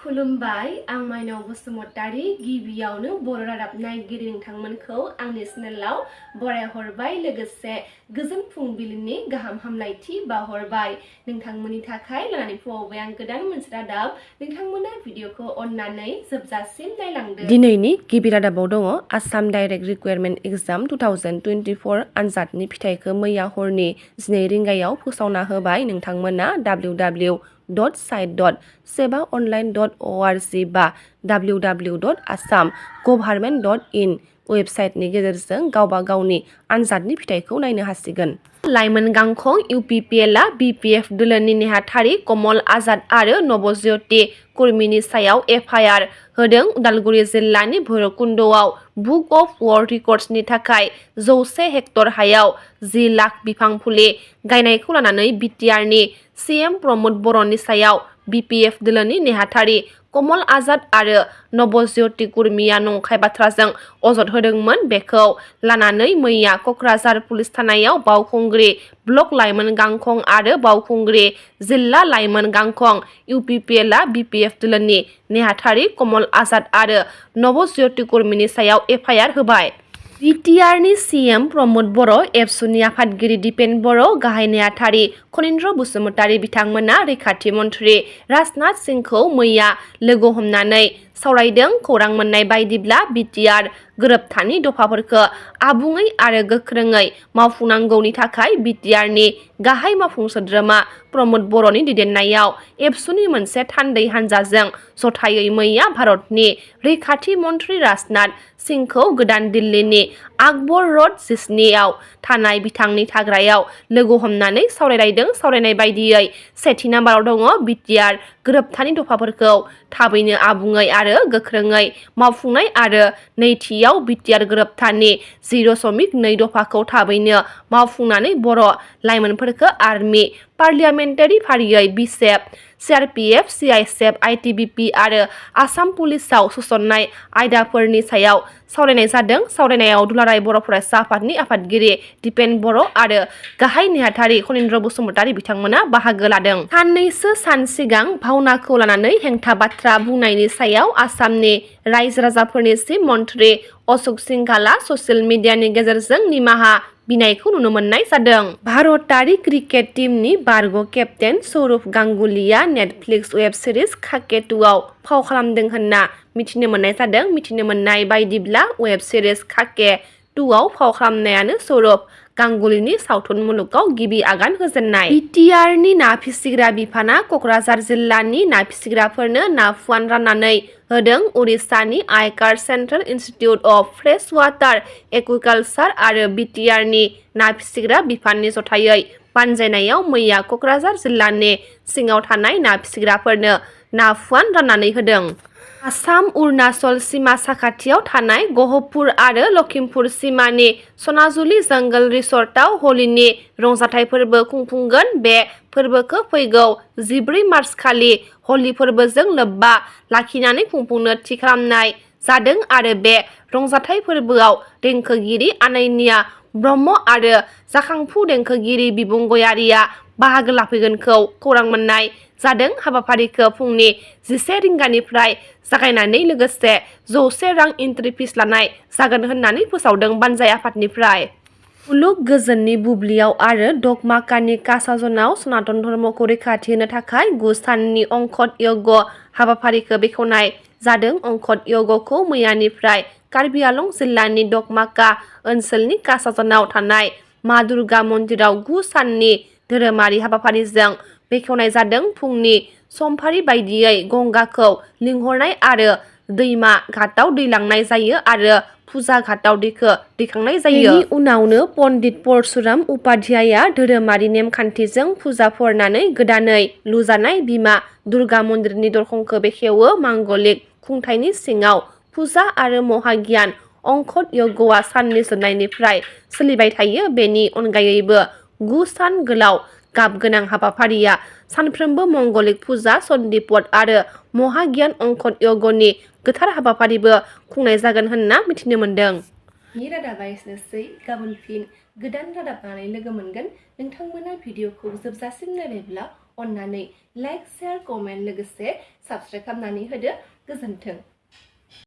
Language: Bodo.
खुलुमबाय आं माइनाव बसुमतारी गिबियावनो बर' रादाब नायगिरि नोंथांमोनखौ आंनि चेनेलाव बरायहरबाय लोगोसे गोजोन फुंबिलिनि गाहाम हामलायथि बावहरबाय नोंथांमोननि थाखाय लानानै फैबाय आं गोदान मोनसे रादाब नोंथांमोना भिडिअखौ अननानै जोबजासिम नायलांदो। दिनैनि गिबि रादाबाव दङ आसाम डाइरेक्ट रिक्वायरमेन्ट एग्जाम 2024 आनजादनि फिथाइखौ मैया हरनि 12 रिंगायाव फोसावना होबाय नोंथांमोना www.sebaonline.org बा www.assamgovernment.in वेबसाइटनि गेजेरजों गावबा गावनि आनजादनि फिथाइखौ नायनो हासिगोन। लाइमोन गांखं इउपिपिएलआ बिपिएफ दोलोनि नेहाथारि कमल आजाद आरो नवज्योति कुर्मीनि सायाव एफआइआर होदों। उदालगुरि जिल्लानि भैरबकुन्दआव बुक अफ वर्ल्ड रेकर्डसनि थाखाय 100 हेक्टर हायाव 10 लाख बिफां फुलि गायनायखौ लानानै बिटिआरनि सीएम प्रमोद बर'नि सायाव बिपिएफ दोलोनि नेहाथारि कमल आजाद आरो नवज्योति कुर्मीया नंखाय बाथ्राजों अजद होदोंमोन। बेखौ लानानै मैया क'क्राझार पुलिस थानायाव बावखुंग्रि ब्लक लाइमोन गांखं आरो बावखुंग्रि जिल्ला लाइमोन गांखं इउपिपिएलआ बिपिएफ दोलोनि नेहाथारि कमल आजाद आरो नवज्योति कुर्मीनि सायाव एफआइआर होबाय। बिटिआरनि सीएम प्रमोद बर', एबसुनि आफादगिरि दिपेन बर', गाहाय नेहाथारि खनीन्द्र बसुमतारी बिथांमोना रैखाथि मन्थ्रि राजनाथ सिंहखौ मैया लोगो हमनानै सावरायदों। खौरां मोननाय बायदिब्ला बिटिआर गोरोबथानि दफाफोरखौ आबुङै आरो गोख्रोङै मावफुंनांगौनि थाखाय बिटिआरनि गाहाय मावफुं सोद्रोमा प्रमोद बर'नि दैदेननायाव एबसुनि मोनसे थान्दै हान्जाजों जथायै मैया भारतनि रैखाथि मन्थ्रि राजनाथ सिंहखौ गोदान दिल्लीनि आकबर र'ड 12 आव थानाय बिथांनि थाग्रायाव लोगो हमनानै सावरायलायदों। सावरायनाय बायदियै सेथि नाम्बाराव दङ बिटिआर गोरोबथानि दफाफोरखौ थाबैनो आबुङै आरो गोख्रोङै मावफुंनाय आरो नैथियाव बिटिआर गोरोबथानि 0.2 दफाखौ थाबैनो मावफुंनानै बर' लाइमोनफोरखौ आर्मि पार्लियामेन्टारि फारियै बिसेफ, सिआरपिएफ, सिआइएसएफ, आइटिबिपि आरो आसाम पुलिसाव सोसननाय आयदाफोरनि सायाव सावरायनाय जादों। सावरायनायाव दुलाराय बर' फरायसा आफादनि आफादगिरि दिपेन बर' आरो गाहाय नेहाथारि खनीन्द्र बसुमतारी बिथांमोना बाहागो लादों। साननैसो सान सिगां भावनाखौ लानानै हेंथा बाथ्रा बुंनायनि सायाव आसामनि रायजो राजाफोरनिसिम मन्थ्रि अशोक सिंघालआ ससियेल मिडियानि गेजेरजों निमाहा बिनायखौ नुनो मोननाय जादों। भारतारि क्रिकेट टीमनि बारग' केप्तेन सौरभ गांगुलीआ नेटफ्लिक्स वेब सिरिज खाके 2 आव फाव खालामदों होनना मिथिनो मोननाय जादों। मिथिनो मोननाय बायदिब्ला वेब सिरिज खाके 2 आव फाव खालामनायानो सौरभ गांगुलीनि सावथुन मुलुगाव गिबि आगान होजेननाय। बिटिआरनि ना फिसिग्रा बिफाना क'क्राझार जिल्लानि ना फिसिग्राफोरनो ना फुवान राननानै होदों। उरिष्यानि आयकार central institute of fresh water aquaculture आरो बिटिआरनि ना फिसिग्रा बिफाननि जथायै बानजायनायाव मैया क'क्राझार जिल्लानि सिङाव थानाय ना फिसिग्राफोरनो ना फुवान राननानै होदों। आसाम अरुणाचल सिमा साखाथियाव थानाय गहपुर आरो लखिमपुर सिमानि सनाजुली जंगल रिसर्टआव हलिनि रंजाथाइ फोरबो खुंफुंगोन। बे फोरबोखौ फैगौ 14 मार्च खालि हलि फोरबोजों लोब्बा लाखिनानै खुंफुंनो थि खालामनाय जादों आरो बे रंजाथाइ फोरबोआव देंखोगिरि आनैनिया ब्रह्म आरो जाखांफु देंखोगिरि बिबुं गयारिया बाहागो लाफैगोनखौ खौरां मोननाय जादों। हाबाफारिखौ फुंनि 11 रिंगानिफ्राय जागायनानै लोगोसे 100 रां एन्ट्रि फिस लानाय जागोन होननानै फोसावदों बानजाय आफादनिफ्राय। मुलुग गोजोननि बुब्लियाव आरो डगमाकानि कासाजनआव सनातन धर्मखौ रैखाथि होनो थाखाय 9 साननि अंखद यज्ञ हाबाफारिखौ बेखेवनाय जादों। अंखद यज्ञखौ मैयानिफ्राय कार्बि आलं जिल्लानि डगमाका ओनसोलनि कासाजनआव थानाय मा दुर्गा मन्दिराव 9 साननि धोरोमारि हाबाफारिजों बेखेवनाय जादों। फुंनि समफारि बायदियै गंगाखौ लिंहरनाय आरो दैमा घाटआव दै लांनाय जायो आरो फुजा घाटआव दैखौ दैखांनाय जायो। बेनि उनावनो पन्डित परशुराम उपाध्याया धोरोमारि नेमखान्थिजों फुजा फुरनानै गोदानै लुजानाय बिमा दुर्गा मन्दिरनि दरखंखौ बेखेवो। मांगलिक खुंथायनि सिङाव फुजा आरो महागियान अंखद यज्ञआ साननि जोबनायनिफ्राय सोलिबाय थायो। बेनि अनगायैबो 9 सान गोलाव गाब गोनां हाबाफारिया सानफ्रोमबो मंगलिक फुजा सन्दिपद आरो महागियान अंखद यज्ञनि गोथार हाबाफारिबो खुंनाय जागोन होनना मिथिनो मोनदों। रादाबा एसेनोसै। गाबोन फिन गोदान रादाब लानानै लोगो मोनगोन। नोंथांमोना भिडिअखौ जोबजासिम नायबायब्ला अन्नानै लाइक शेयार कमेन्ट लोगोसे साबस्क्राइब खालामनानै होदो। गोजोन्थों।